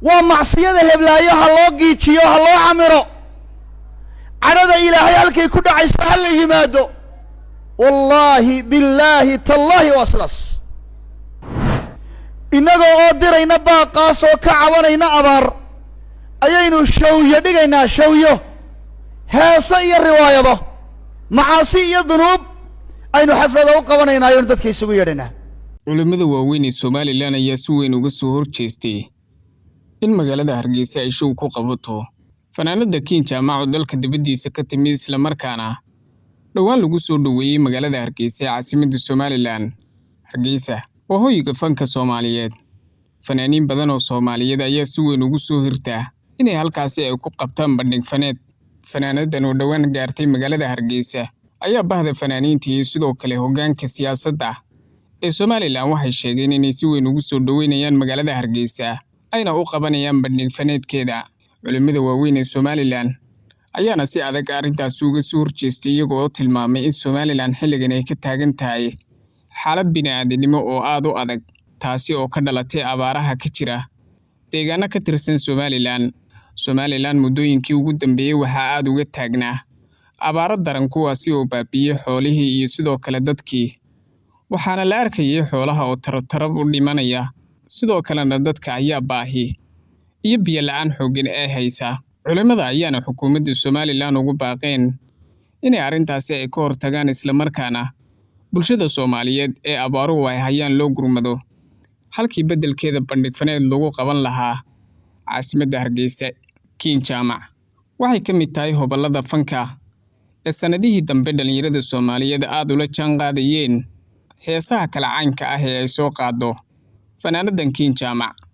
Waa macsiyada heblaayo ha loo giijiyo, ha loo camiro, cadhada Ilaahay halkay ku dhacayso ha la yimaado. Wallaahi, billaahi, tallaahi, waa sidaas. Innagoo oo dirayna baaqaas oo ka cabanayna abaar ayaynu showyo dhigaynaa, showyo, heeso iyo riwaayado, macaasi iyo dunuub aynu xaflado u qabanaynaa, ayaynu dadka isugu yeedhaynaa. Culimmada waaweyn ee Somaliland ayaa si weyn uga soo horjeestay in magaalada Hargeysa ay show ku qabato fanaanada Kiin Jaamac oo dalka dibaddiisa ka timi, islamarkaana dhowaan lagu soo dhoweeyey magaalada Hargeysa ee caasimadda Somaliland. Hargeysa waa hoyga fanka Soomaaliyeed. Fanaaniin badan oo Soomaaliyeed ayaa si weyn ugu soo hirtaa inay halkaasi ay ku qabtaan bandhig faneed. Fanaanadan oo dhowaan gaartay magaalada Hargeysa ayaa bahda fanaaniinta iyo sidoo kale hoggaanka siyaasadda ee Somaliland waxay sheegeen inay si weyn ugu soo dhoweynayaan magaalada Hargeysa, ayna u qabanayaan bandhig faneedkeeda. Culimmada waaweyn ee Somaliland ayaana si adag arrintaasi uga soo horjeestay, iyaga oo tilmaamay in Somaliland xilligan ay ka taagan tahay xaalad bini'aadanimo oo aad u adag, taasi oo ka dhalatay abaaraha ka jira deegaano ka tirsan Somaliland. Somaliland muddooyinkii ugu dambeeyey waxaa aad uga taagnaa abaaro daran, kuwaasi oo baabi'iyey xoolihii iyo sidoo kale dadkii, waxaana la arkayay xoolaha oo tarabtarab u dhimanaya, sidoo kalena dadka ayaa baahi iyo biyo la'aan xooggan ee haysa. Culimmada ayaana xukuumadda Somaliland ugu baaqeen inay arrintaasi ay ka hortagaan, islamarkaana bulshada Soomaaliyeed ee abaaruhu ay hayaan loo gurmado halkii beddelkeeda bandhig faneed lagu qaban lahaa caasimadda Hargeysa. Kiin Jaamac waxay ka mid tahay hobolada fanka ee sannadihii dambe dhallinyarada Soomaaliyeed aad ula jaan qaadayeen heesaha kala caynka ah ee ay soo qaado fanaanadan Kiin Jaamac.